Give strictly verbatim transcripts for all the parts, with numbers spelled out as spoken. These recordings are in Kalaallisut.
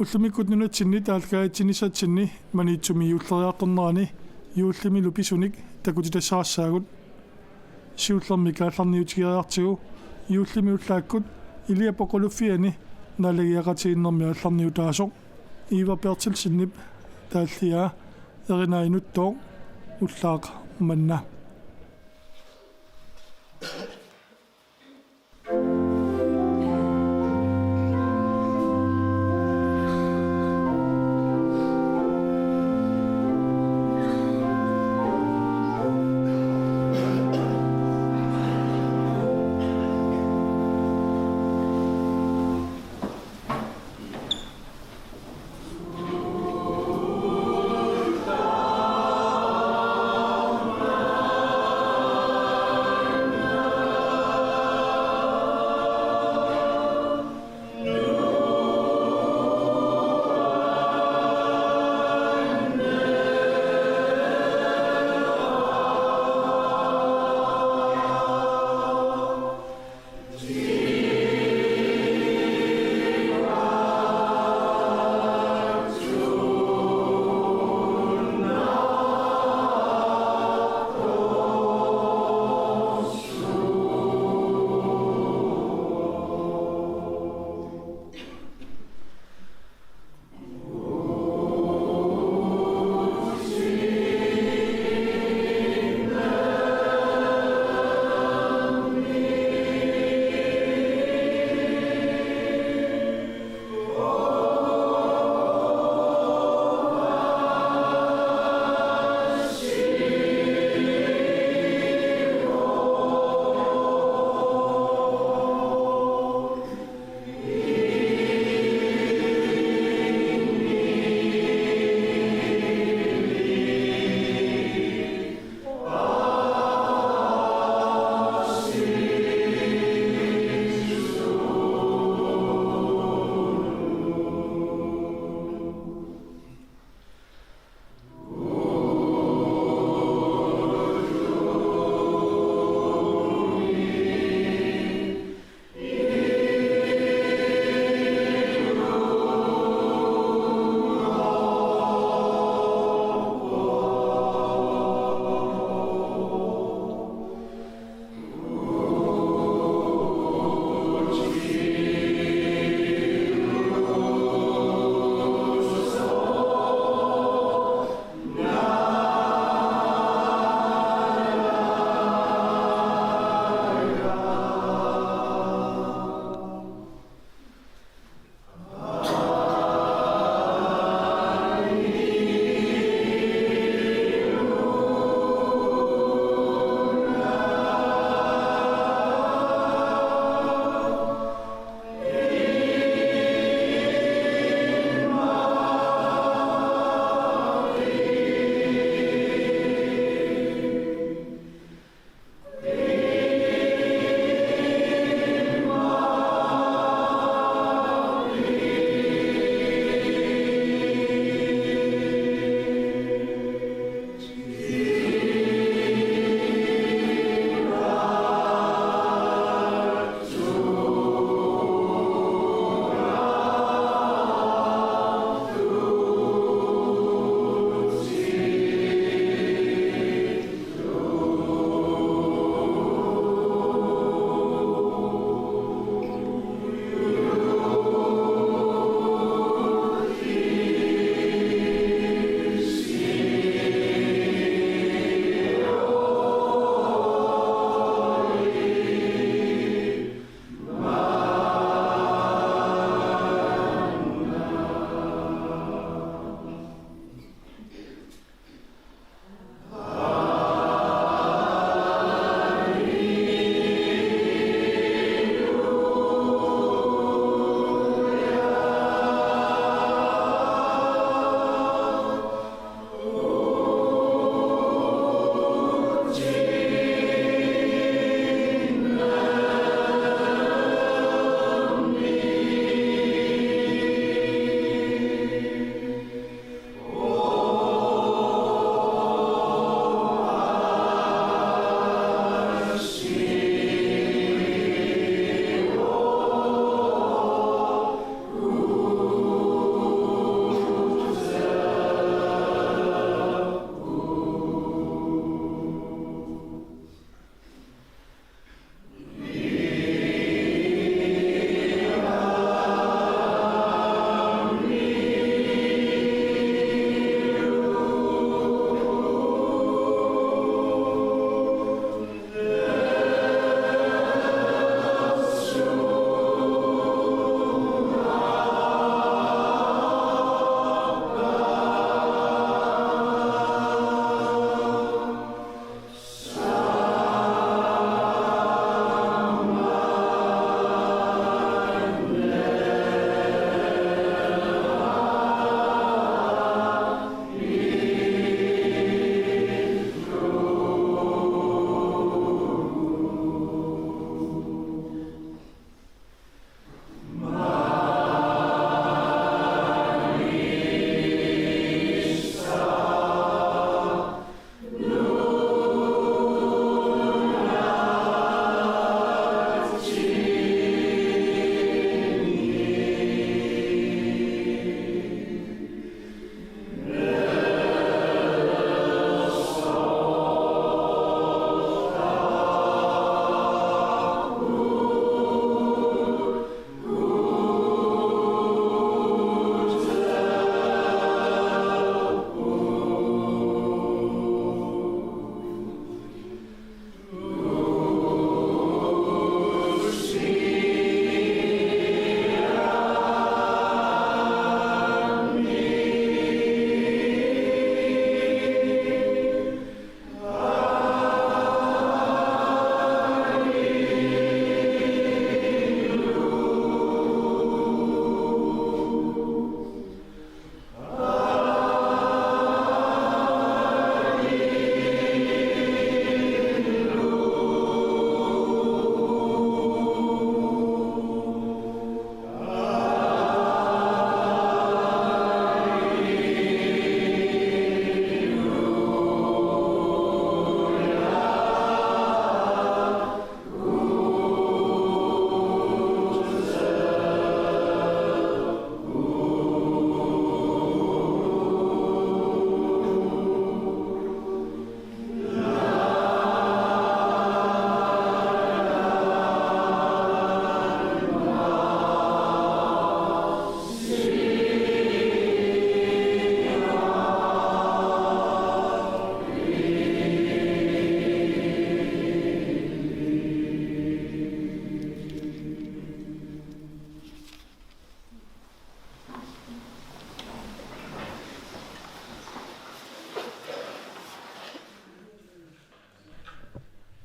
Ullumikkut nunatsinni taallagaatsinissatsinni Maniitsumi juulleriartornerani juullimilu pisunik takutitassarassaagut. Siullermik aallarniutigeriartigu juullimi ullaakkut Iliap oqaluffiani naalagaateqatigiinnermi aallarniutaasoq. Ivar Berthelsenip taalliaa Erina Inuttooq, ullaaq manna.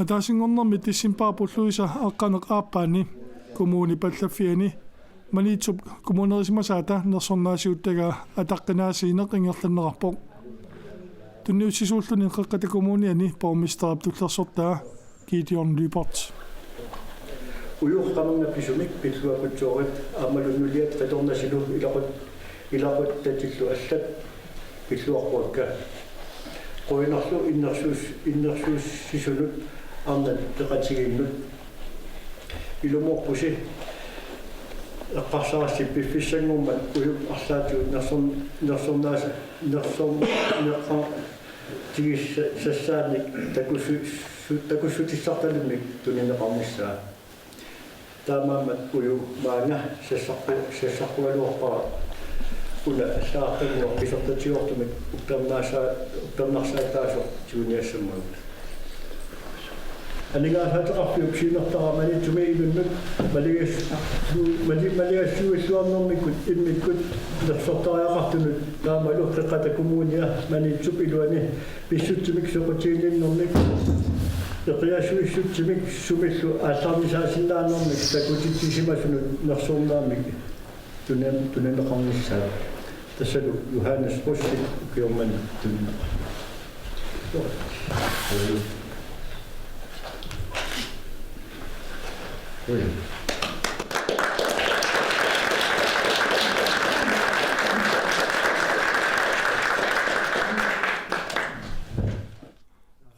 Ataasinngornermi decembarip ulluisa aqqaneq-aappaani kommuni pallaffiani Maniitsup kommunerisimasaata nersornaasiuttagaa ataqqinaasiineq ingerlanneqarpoq. Tunniussisuulluni Qeqqata Kommuniani borgmesterip tullersortaa Gideon Lyberth. Uju qamannga pisumik pilluaqqutsoorip aammalu nuliat qitornasilu ilaqut-, ilaquttatillu allat pilluaqquakka. Qujanarlu innersuus-, innersuussisunut arnat peqatigiinnut. Ilumoorpusi eqqarsarassi piffissanngormat uju arlaatigut nersorn-, nersornaasa-, nersorneqartigissassaannik takussu-, su-, takussutissartalummik tunineqarnissaa. Taamaammat uju maanga sassarpu-, sassarpugaluarpara una allagartannguaq pisortatigoortumik uppernaasaa-, uppernarsaataasoq tiguniassammagut. Aningaasaateqarfiup siunertara Maniitsumi inunnut maligas-, mali-, maligassuilluarnermikkut immikkut nersortariaqartunut taamalu Qeqqata Kommunia Maniitsup iluani pissutsimik soqutiginninnermik eqiasuissutsimik sumillu aallarnisaasinnaanermik takutitsisimasunut nersornaammik tunin-, tunineqarnissaat. Tassalu Johannes Rossi ukioq manna tunineqarpoq.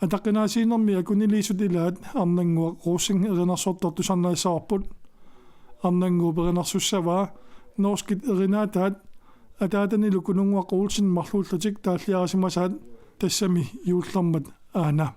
Ataqqinaasiinermi akuniliisut ilaat Arnannguaq Rosing erinarsortoq tusarnaassavarput. Arnannguup erinarsussavaa norskit erinaataat ataatanilu Kununnguaq Olsen marluullutik taalliarisimasaat, tassami juullermat aana.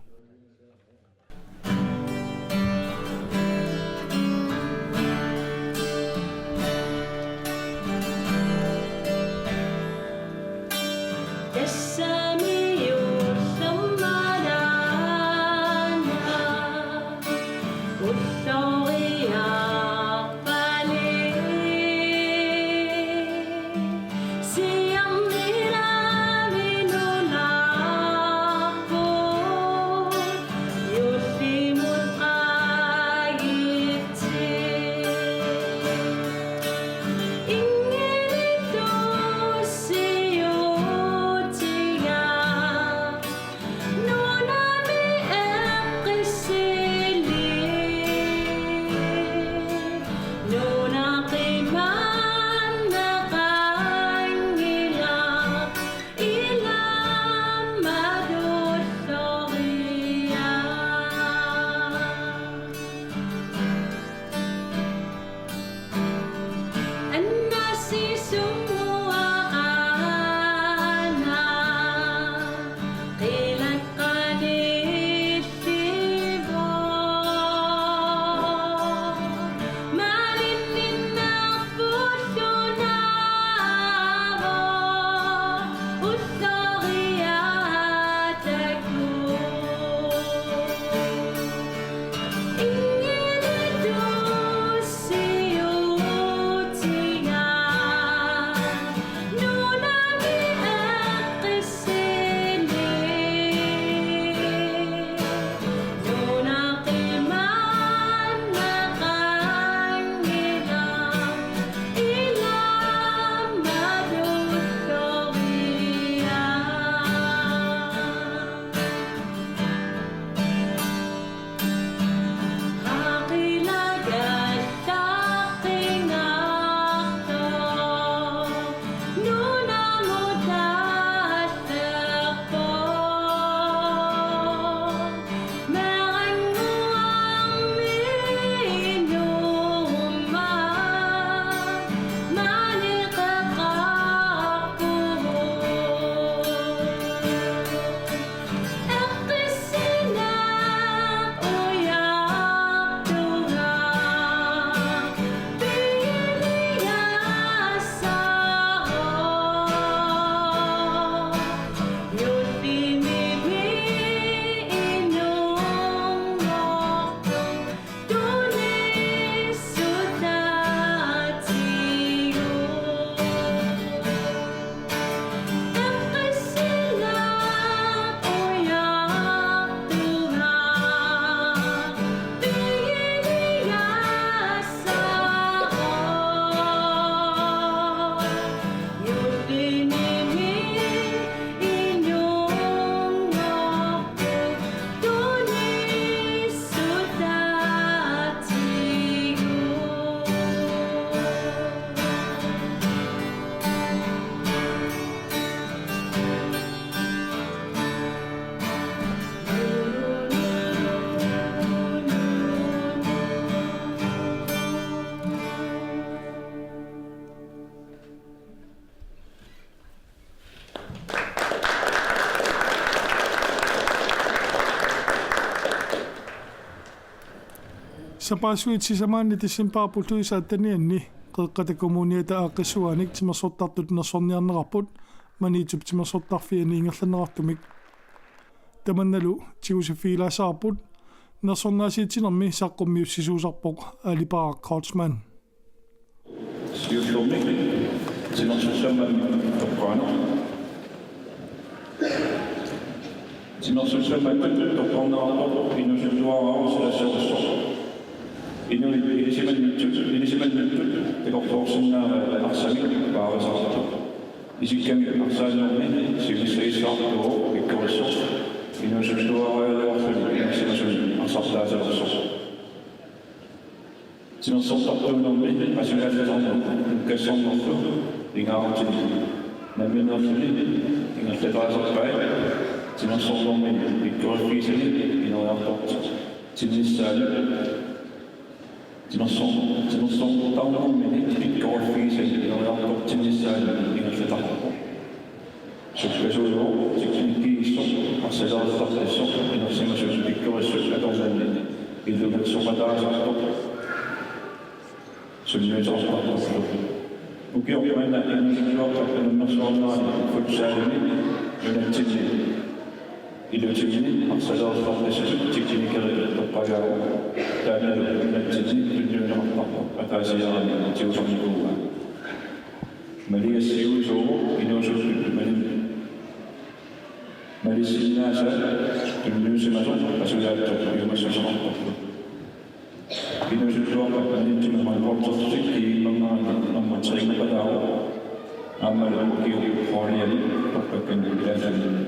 Sapaassuit sisamaanni decembarip ulluisa attenianni Qeqqata Kommuniata aaqqissuaanik timersortartut nersorniarnerarput Maniitsup timersortarfiani ingerlanneqartumik. Tamannalu tigusiffigilaassavarput, nersornaasiitsinermi saqqummiussisuusarpoq Alipaaq Kreutzmann. Siullermik timersortarnermik toqqaannaq. Timersortarnermik toqqaannarpoq inuusuttuaraarusilassuarsoq. Inuit ilisimannittut, ilisimannittut takorloorsinnaavaat arsamik paarisaartoq. Isikkamik arsaannermi siunissagissaartuuvoq pikkorissoq inuusuttuaraarusilaarluni inersimasumik arsartaasalersoq. Timersortartuunermi qasujaassaarnerlu nukkassornerlu pingaarutilik nammineerluni ingerlataasarpaat timersornermini pikkoriffigisani ineriartortinnissaanut. Timersor-, timersortarnermini pikkoriffigisani ineriartortinnissaanut ingerlataqarpoq. Sukkasuujuvoq teknikkigissoq, arsalereertartissoq, inersimasut pikkorissut atornanni ilungersoqataasartoq sunniuteqartartorlu. Ukioq manna inuusuttuaqqat unammersuarnerani futsalimi nunatsinni ilutinni arsalereertartissatut teknikerit toqqagaavoq. Taannalu nunatsinni tunniunneqartarpoq ataasiarami tigusarnikuuaa. Maligassiuisuuvoq inuusuttut mali-, malissinnaasaat tunniusimasoq qasujaatsoq piumassuseqartarpoq. Inuusuttuaqqat Maniitsumi håndbolderlutik kiinnarnerani nummer tre-nngorpalaavoq. Aammalu ukiup hooliani toqqakkani ilaalluni.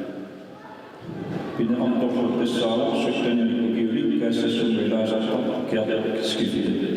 Pineqartorlu tassaavoq syttenini ukiulik kaassassummi ilaasartoq Gert Skifte.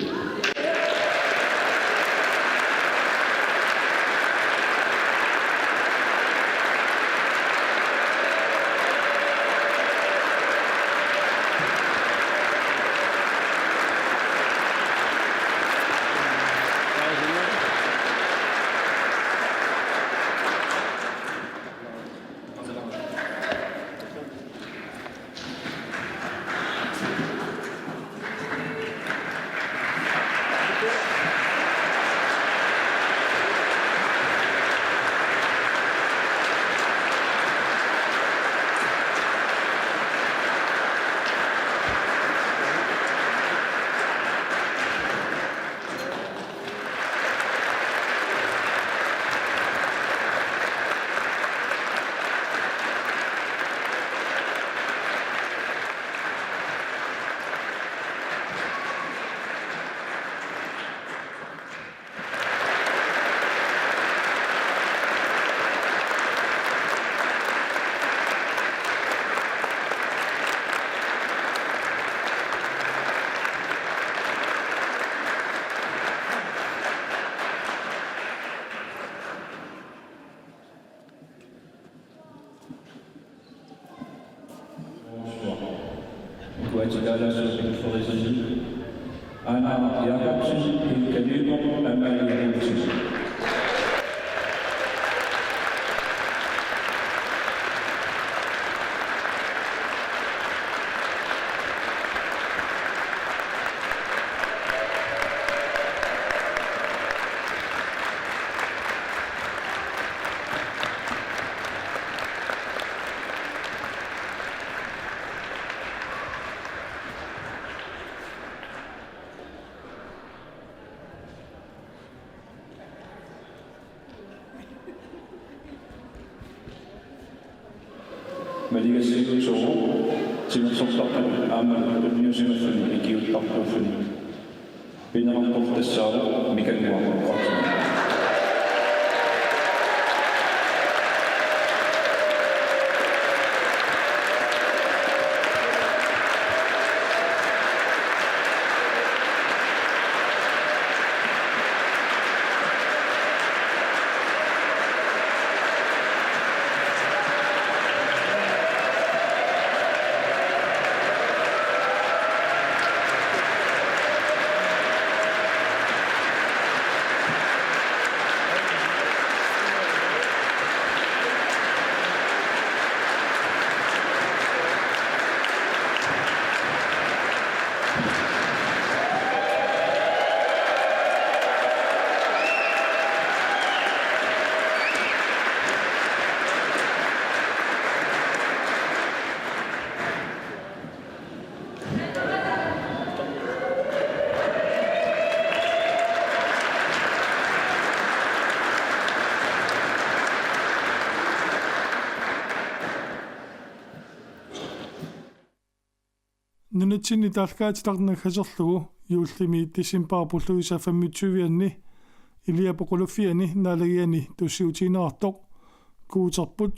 Kuatitaalaassua Bengt Frederiksen, Aanar Jakobsen, Hilka Nyborg, Amalie Olsen. Maligassiuisuuvoq timersortartut aamma tunniusimalluni ikiuuttartuulluni. Pineqartoq tassaavoq Mikanguaq Kreutzmann. Nunatsinni taallagaatitarneq naggaserlugu juullimi decembarip ulluisa femogtyve-anni iliap oqaluffiani naalagiani tussiutigineqartoq Guuterput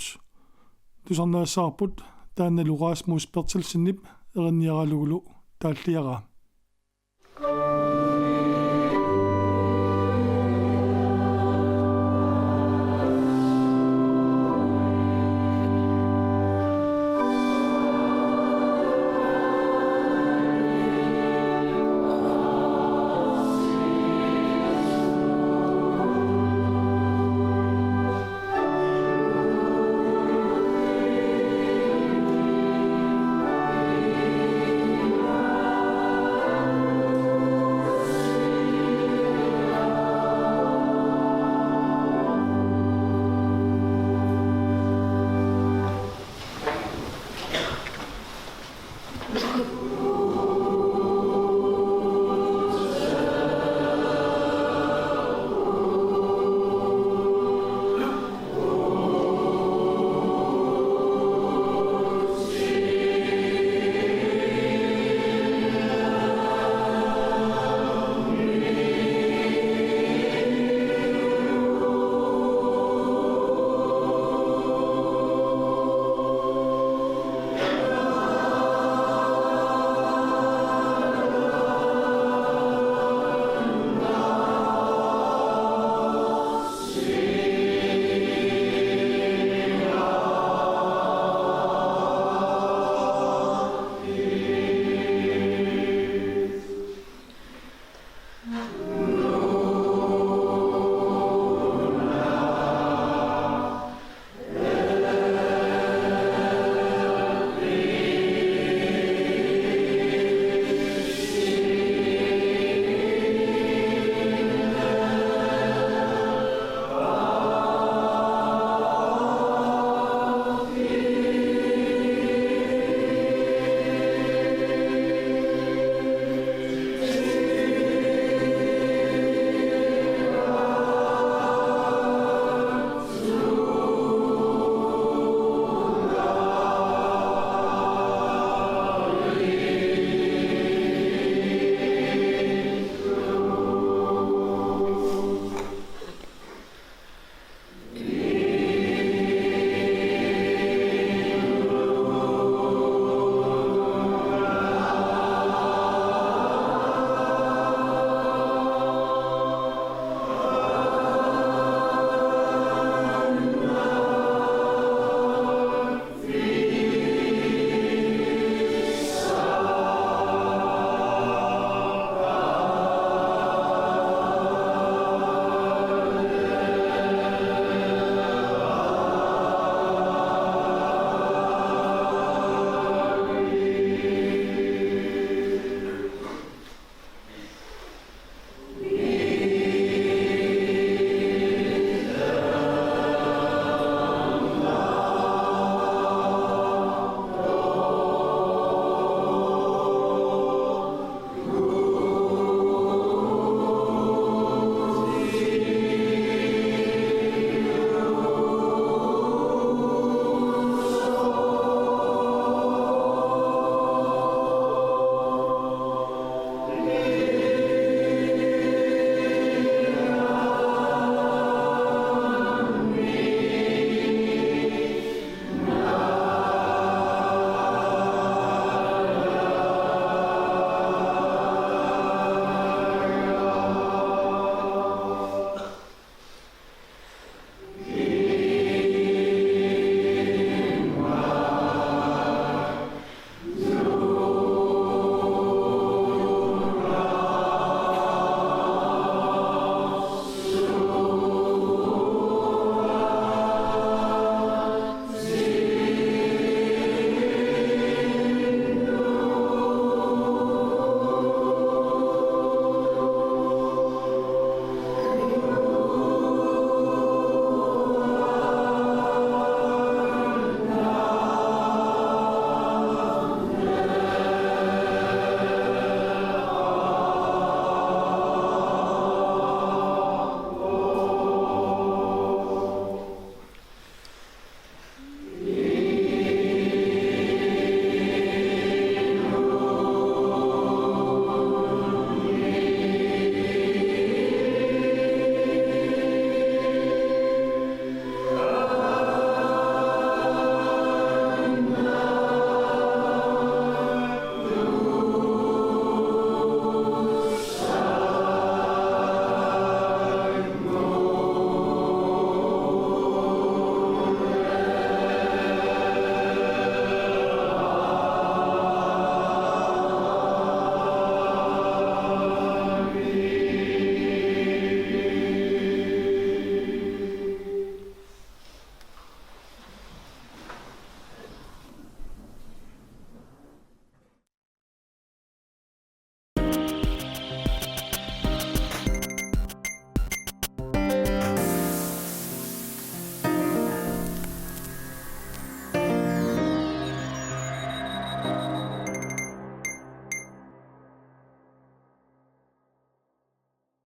tusarnaassavarput, taannalu Rasmus Berthelsenip erinniaralugulu taalliaraa.